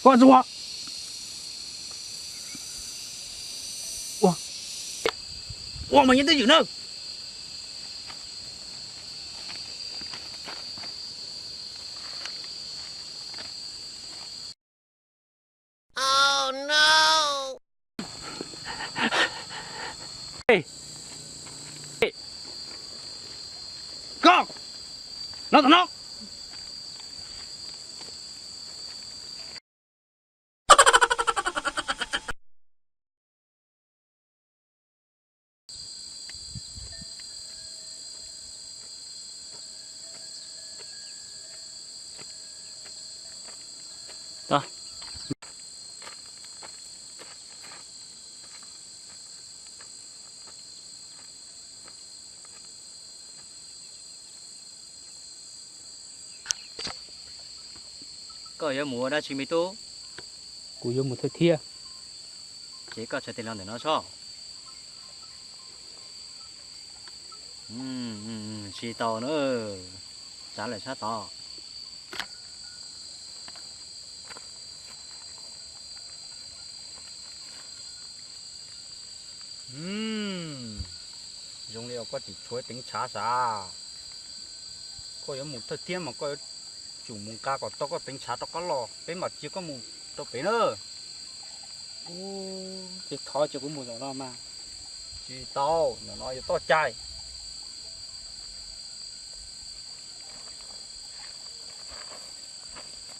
Koj txhob ua, ua mas yeej twj ywm na. Koj, no tom no. Koj yuav mus ua dab tsi me tub? Kuv yuav mus thawj thiab. Ces koj txhob tig los ntawm no sob. Tsis tau na, tsav lawm sab tod. Zoo li koj tseem tshuav teev tshav sav. Koj yuav mus thawj thiab mas koj yuav tsum mus nqa kom tau koj teev tshav rov qab los peb mam cia koj mus rau pem na. Ces thov ces kuv mus zaum no mas. Tsis tau, ntawm no yog toj cai.